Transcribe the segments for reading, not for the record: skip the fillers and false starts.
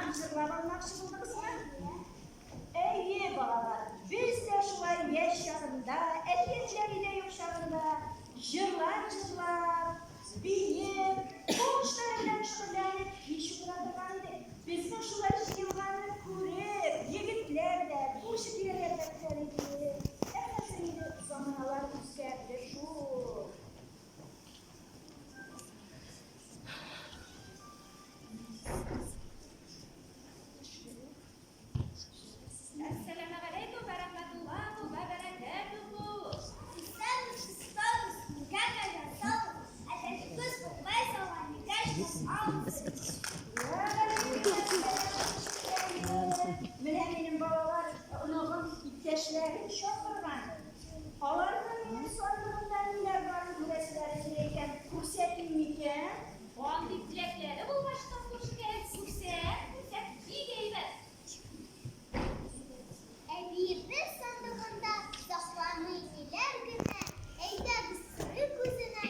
Җырлап алмакчы булдыгызмы? Әйе, балалар, без дә шулай яшь чагында, әти-әниләр өйдә юк чагында, җырлар җырлап, биеп, кул эшләре белән шөгыльләнеп кич утыра торган идек. Безнең шулай җыелганны күреп, егетләр дә, күрше-тирәләр дә көләр иде. Ә хәзер инде заманалар үзгәрде шул. Әссәламегаләйкүм вә рәхмәтуллаһу вә бәрәкәтүһү. Исәнмесез, саумысыз, нигә кайда саумы? Әтәчебез букбай сала, нигә чыгып Менә минем балалар, оныгым, иптәшләрен чакырган. Аларның минем сандыгымда ниләр барын күрәселәре килә икән, күрсәтим микән? Андый теләкләре булгач та күршегә күрсәт, күрсәт, бик әйбәт. Әбиебез сандыгында сакламый ниләр генә, әйдәгез сорыйк үзенә,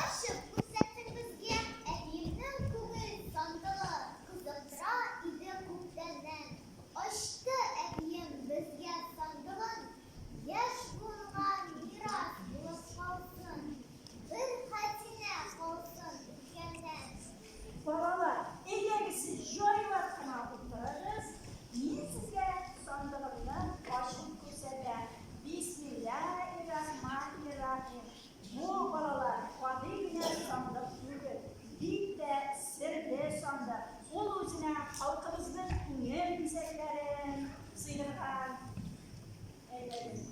ачып күрсәтсен безгә. Әбиемнең күңел сандыгы кызыктыра иде күптәннән. Ачты әбием безгә сандыгын, яшь буынга мирас булып калсын, бер хәзинә калсын үткәннән. Балалар, әйдәгез сез җайлап кына утырыгыз, мин сезгә сандыгымны ачып күрсәтәм. Бисмиллаһир-рахманир-рахим. Бу, балалар, гади генә сандык түгел, бик тә серле сандык. Ул үзенә халкыбызның күңел бизәкләрен сыйдырган. Әйдәгез.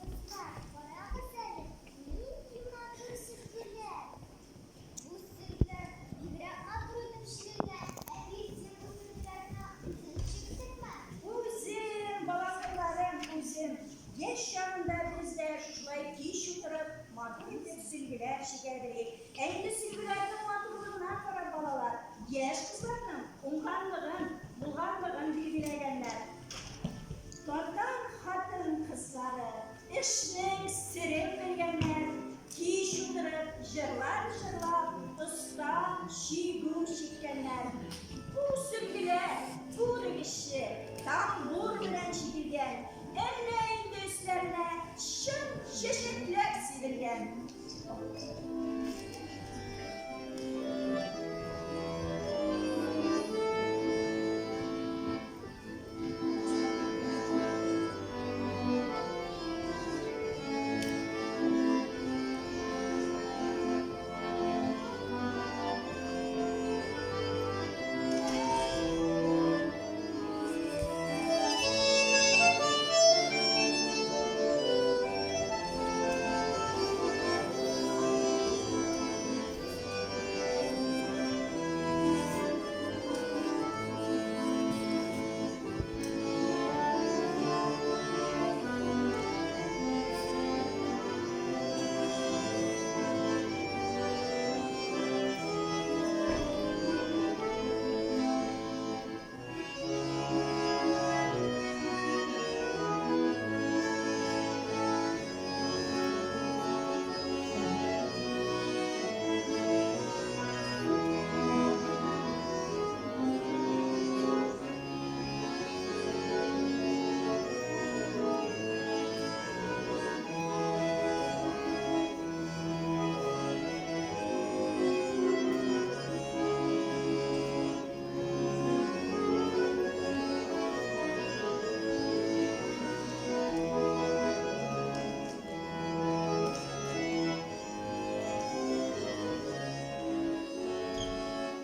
Кызлар, карагыз әле, нинди матур сөлгеләр! Бу сөлгеләр бигрәк матур итеп чигелгән. Әби, син бу сөлгеләрне үзең чиктеңме? Үзем, балакайларым, үзем. Яшь чагында без дә шушылай кич утырып, матур итеп сөлгеләр чигә идек. Ә инде сөлгеләрнең матурлыгына карап балалар яшь кызларның уңганлыгын, булганлыгын билгеләгәннәр. Татар хатын-кызлары эшнең серен белгәннәр, кич утырып, җырлар җырлап, оста чигү чиккәннәр. Бу сөлгеләр бүрек эче, тамбур белән чигелгән, әллә инде өсләренә чын чәчәкләр сибелгән.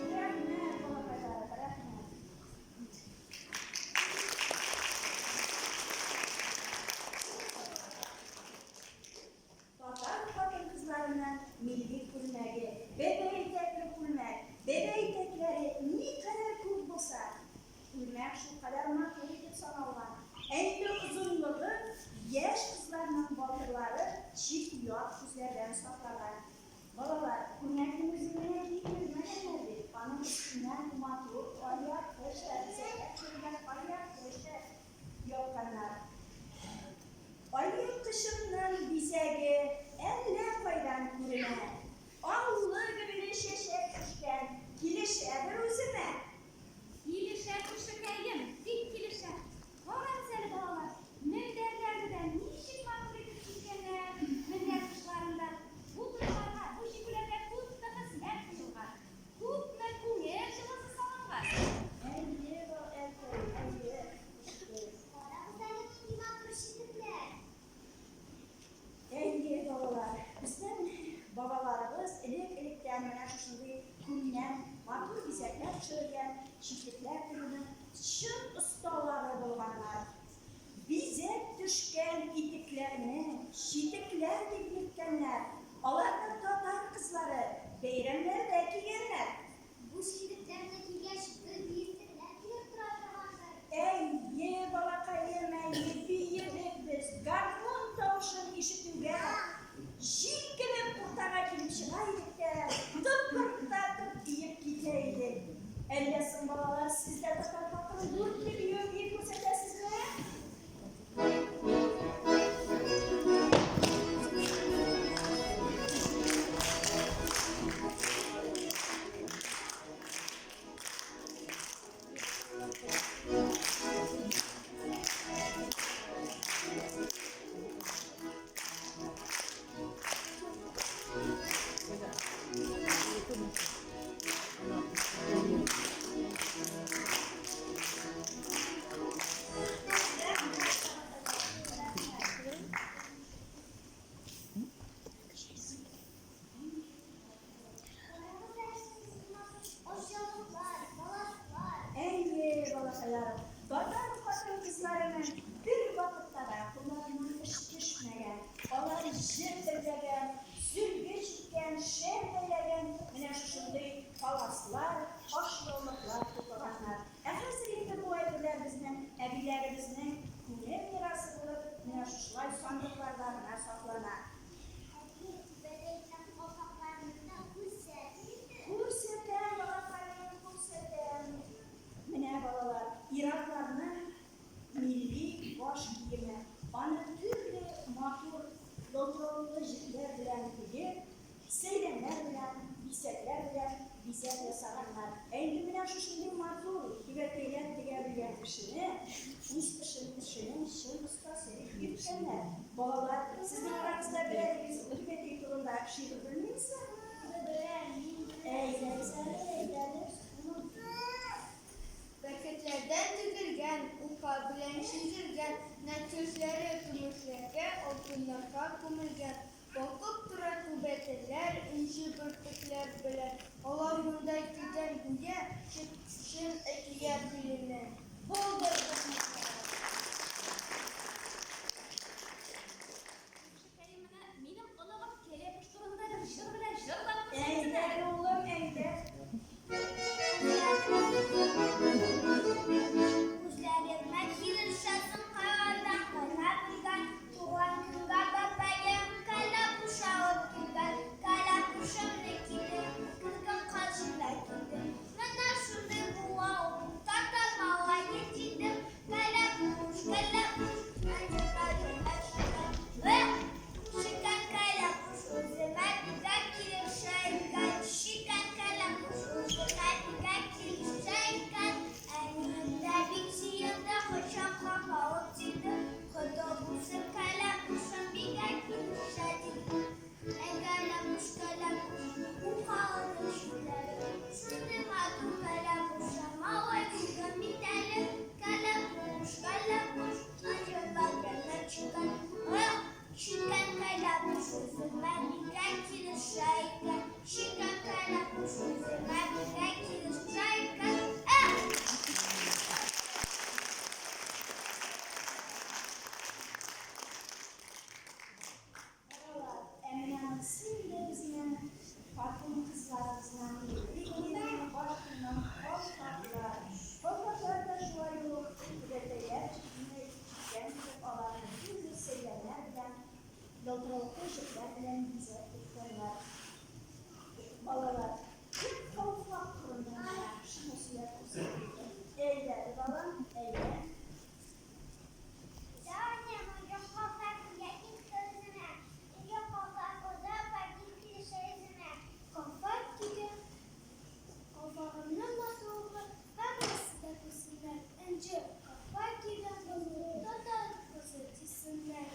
Рәхмәт, балакайлар, рәхмәт. Татар хатын-кызларының милли күлмәге, бәбәй итәкле күлмәк, бәбәй итәкләре никадәр күп булса, күлмәк шулкадәр матур итеп саналган. Ә инде озынлыгы яшь кызларның балтырлары чит-ят күзләрдән саклаган. Балалар, күлмәкнең үзен генә киеп йөрмәгәннәр бит, аның өстеннән матур алъяпкыч та, бизәкләп чигелгән алъяпкыч та япканнар. Алъяпкычыңның бизәге әллә кайдан күренә. дип йөрткәннәр. Аларны татар кызлары бәйрәмнәрдә кигәннәр. Бу читекләрне кигәч, бер биесең дә килеп тора торгандыр. Әйе, балакаем, әйе, биедек без. Гармун тавышын ишетүгә, җил кебек уртага килеп чыга идек тә, тыпырдатып биеп китә идек. Әллә соң, балалар, сез дә татар халкының дүртле биюен биеп күрсәтәсезме? Карагыз әле шундый матур ашъяулыклар, паласлар. Әйе, балакайларым, татар хатын-кызларының бервакытта да кулларыннан эш төшмәгән. Алар җеп эрләгән, сөлге чиккән, шәл бәйләгән, менә шушындый паласлар, ашъяулыклар тукыганнар. Ә хәзер инде бу әйберләр безнең әбиләребезнең күңел мирасы булып, менә шушылай сандыкларда гына саклана. Әби, түбәтәйдән калфакларны да күрсәт инде. Күрсәтәм, балакаем, күрсәтәм. Менә, балалар, ир-атларның милли баш киеме. Аны төрле матур ялтыравыклы җепләр белән тегеп, сәйләннәр белән, бисәкләр белән бизәп ясаганнар. Ә инде менә шушындый матур түбәтәйләр тегә белгән кешене үз эшен эшенең чын остасы дип йөрткәннәр. Балалар, сезнең арагызда берәрегез түбәтәй турында шигырь белмиме? Беләм, мин беләм. Әйдәгез әле, әйдәгез. Бәрхетләрдән тегелгән, ука белән чигелгән, нәкышләре көмешләргә, алтыннарга күмелгән. Балкып тора түбәтәйләр энҗе бөртекләр белән. Алар монда килгән гүя чып-чын әкият иленнән. Булдырдык! Күршекәем, менә минем оныгым кәләпүш турында бер җыр белән җырлап күрсәтсен Әйдә, әле. улым, әйдә. Күзләремә килешәсең карадан кайнап килгән, туган көнгә бәбәем кәләпүш алып килгән. Кәләпүшемне кидем, кергән каршында кидем. Менә шундый була ул татар малае дидем. Кәләпүш, кәләпүш, әҗәләр, чиккән кәләпүш үземә бигрәк килешә икән. Чиккән кәләпүш үземә бигрәк килешә икән. Әнием дә бик сөенде, кочаклап алып сөйде. Коты булсын кәләпүшем бигрәк килешә диде. Әй кәләпүш, кәләпүш, ука алды чүлләре. Шундый матур кәләпүшем малай булдым бит әле. Кәләпүш, кәләпүш, аҗайлап чиккән. Эх, чиккән кәләпүш үземә бигрәк килешә икән. Чиккән кәләпүш үземә бигрәк килешә икән. Эх! Балалар, ә менә монысы инде безнең хатын-кызларыбызның милли киеме, баш киеме, калфаклар. Калфаклар да шулай ук түбәтәйләр чиккән кебек аларны төрле сәйләннәр белән, ялтыравыклы җепләр белән бизәп тотканнар. Балалар, кем калфак турында менә шуны сөйләп күрсәтер? Әйдә, балам, әйдә. Таня, моя калфак ләкин үземә. Ее калфак озак бик килешә үземә. Калфак кидем, калфагымның матурлыгы һәммәсе дә күрсеннәр. Энҗе калфак кигән кызны татар кызы дисеннәр.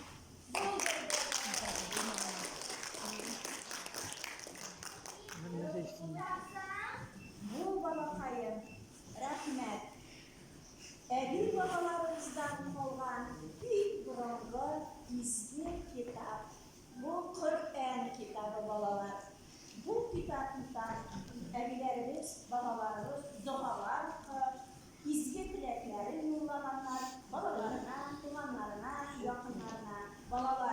Бу, балакаем, рәхмәт. Әби-бабаларыбыздан калган бик борынгы изге китап. Бу Коръән китабы, балалар. Бу китаптан әбиләребез, бабаларыбыз догалар укып, изге теләкләрен юллаганнар балаларына, туганнарына, якыннарына. Балалар.